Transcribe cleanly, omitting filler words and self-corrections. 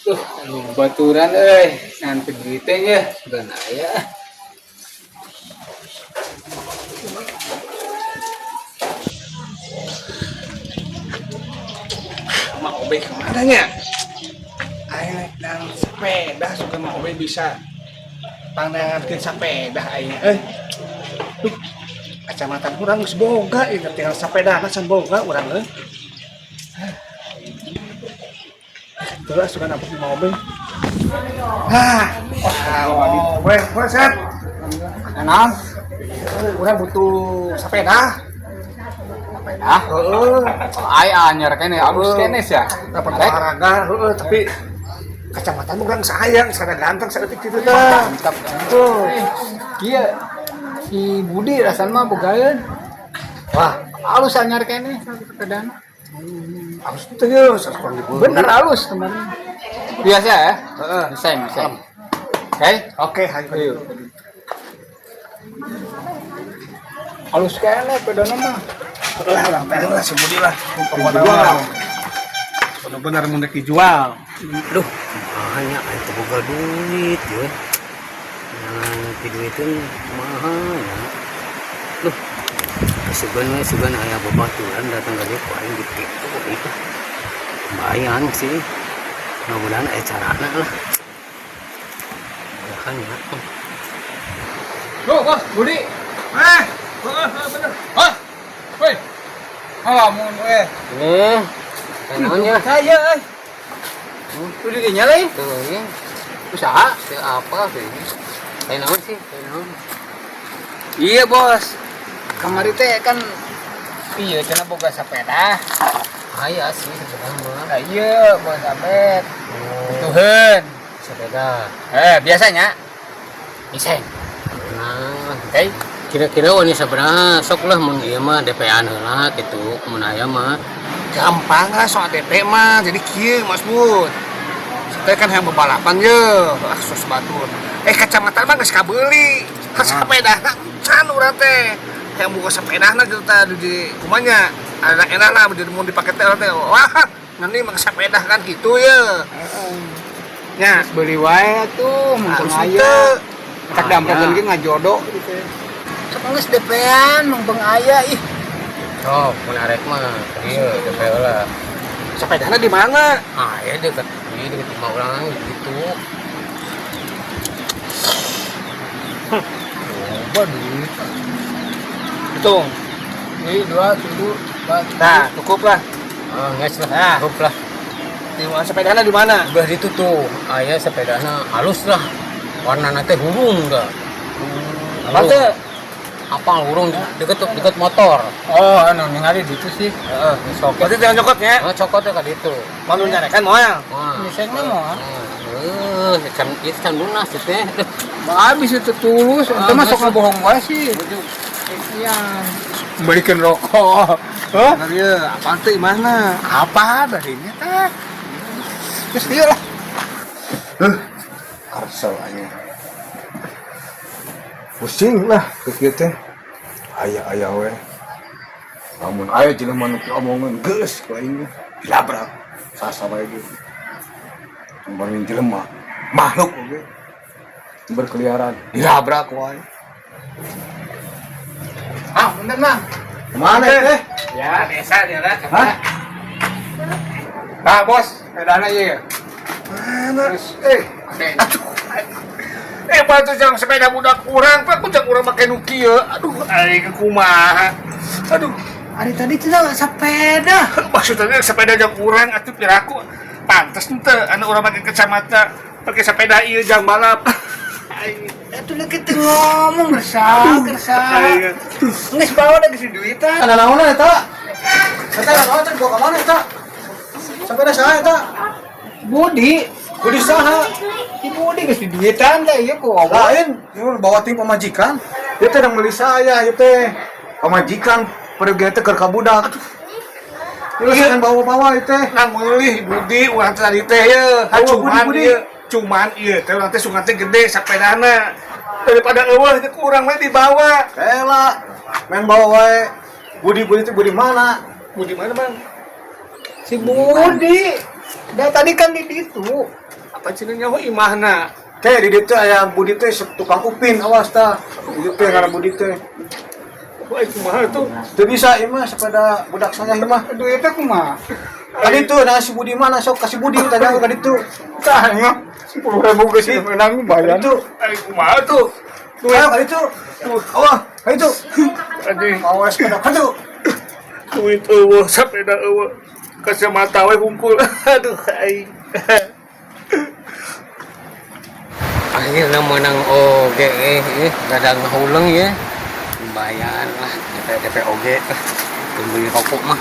Tuh, anu baturan euy, nanti duitnya ya, sudah aya. Mak Obey kemana nya? Aing naik dan sepeda suka Mak Obey bisa pandangan sepeda aing euy. Duh, kacamata urang geus boga ieu tinggal sepeda can boga urang euy. Terus suka nampak Mak Obey. Hah, wah, weh, weh, set. Kenal? Urang butuh sepeda. Sepeda? Heeh. Ai anyar kene, alus kene sih ya. Dapat olahraga, heeh, tapi kacamata urang sayang, sana ganteng saeutik kitu tah. Mantap. Tuh. Iya. Si Budi rasana mah bogaeun. Wah, Alus anyar kene sepedana. harus teu ye, kurang dibeli. Bener alus kemarin. Biasa ya? Heeh. Seng, seng. Oke. Oke, hayu. Ayo. Alus kene pedana mah. Lah, urang teh lah si Budi lah. Pokokna mah. Bener-bener mun rek dijual. Duh, mahanya aing teu boga duit ya. Nah, duitin mahal ya. Duh, sugan we sugan aya babaturan datang ka dieu ku aing ditipu itu. Lumayan sih. Mudah-mudahan aya carana lah. Mudahan ya. Tuh, Bos, Budi. Eh, heeh, bener. Hah? Woi. Ngalamun we. Eh, naon ya? Saya euy. Udah dinyalain. Tuh, ya. Usaha. Teu apa sih? Kayak naon sih? Kayak naon? Iya, Bos. Kamari teh kan iya cenah boga sepeda. Aya sih sebenarnya mah. Nah, iya, boga sepeda. Oh, Butuheun. sepeda. Eh, biasanya iseng. Nah, Oke. kira-kira wani sabaraha sok lah mun ieu mah DP-an heula kitu mun aya mah. Gampang lah soal DP mah, jadi kieu Mas Bud. Saya kan yang bebalapan ye, ah sos batur. Eh kacamata mah geus kabeuli. Hak sepedana can urang teh. Yang buka sepedana gitu tah di kumanya. Ada enak lah jadi mau dipake teh urang teh. Wah, nanti mah sepeda kan gitu ye. Nya, Geus beuli wae tuh, mumpung harus aya. teu. Tak damprokeun ge ngajodo gitu. Sok geus DP-an mumpung aya ih. Sok mun arek mah ka dieu DP heula. Sepedana di mana? Ah, ya deket ieu deket imah urang gitu. Coba duit. Hitung. Ini dua, tujuh, empat. Nah, cukup lah. Ah, geus lah. Nah. Cukup lah. Di mana sepedana di mana? Belah ditu tuh aya sepedana halus lah. Warnana teh hurung da. Apa teh? Apal hurung deket deket motor. Oh, anu ningali di itu sih. Heeh, sok. Berarti jangan nyokotnya. Oh, cokot teh ka ditu. Mau nyarekan moal. Wah. Nisengna moal. Heeh, can ieu can lunas ieu teh. Habis itu tulus, Ah, itu mah sok geus. ngebohong wae sih. Iya. Balikin rokok. Hah? Bener ye, apaan teh imahna? Apa darinya teh? Terus dia lah. Karsel aja. Pusing lah kieu teh. Aya-aya we. Lamun aya jelema nu omongan geus ku aing mah dilabrak. Sasa wae ge. Bareng jelema makhluk oge berkeliaran dilabrak wae. Ah, bentar, Mang. Kemana teh? Ya, desa dia lah. Hah? Nah, Bos, sepedana ieu. Mana? Terus Eh, oke. aduh. Eh, bantu jangan sepeda budak kurang, Pak. Aku jangan kurang make nu kieu. Aduh, aing kumaha. Aduh, Ari tadi cenah sepeda. maksudnya sepeda jang kurang atuh piraku. Pantes henteu anu urang make kacamata, pakai sepeda ieu jang balap. Aing. Itu lagi teu ngomong resah, resah. Aing. Geus bawa da geus duitan. Ana naonan eta? Eta naon teh bawa ka mana eta? Sepeda saha eta? Budi, Budi saha? Si Budi geus duitan teh ieu ku obol. Lain, ieu bawa tim pamajikan. Ieu teh yang beli saya, ieu teh pamajikan pergi teh keur ka budak. Ieu kan bawa-bawa ieu teh. Nang meulih Budi urang teh tadi teh ye. Ha, Oh, cuman Budi, Budi. ieu, cuman ieu teh urang teh sungan teh gede sepedana. Daripada eueuh teh kurang we dibawa. Kela, main bawa wae. Budi Budi itu Budi mana? Budi mana, Bang? Si Budi. Dah tadi kan di ditu. Apa cenah nyaho imahna? Kayak di ditu aya Budi teh tukang upin, awas tah. Di ditu ngaran Budi teh. Wah, kumaha tuh? Teu bisa ieu mah sepeda budak saya ieu mah. Duitnya kumaha? Tadi tuh nah si Budi mana sok kasih Budi tanya ka ditu. Tah, mah 10.000 geus menang lumayan. Itu Ai kumaha tuh? ayo ka ditu. Awas, ka ditu. Anjing, Awas kada ka ditu. duit eueuh, sepeda eueuh. Kacamata we hungkul. Aduh, aing. Akhirnya menang oge gadang ngahuleng ya. Lumayan lah, DP DP oge lah. Beli rokok mah.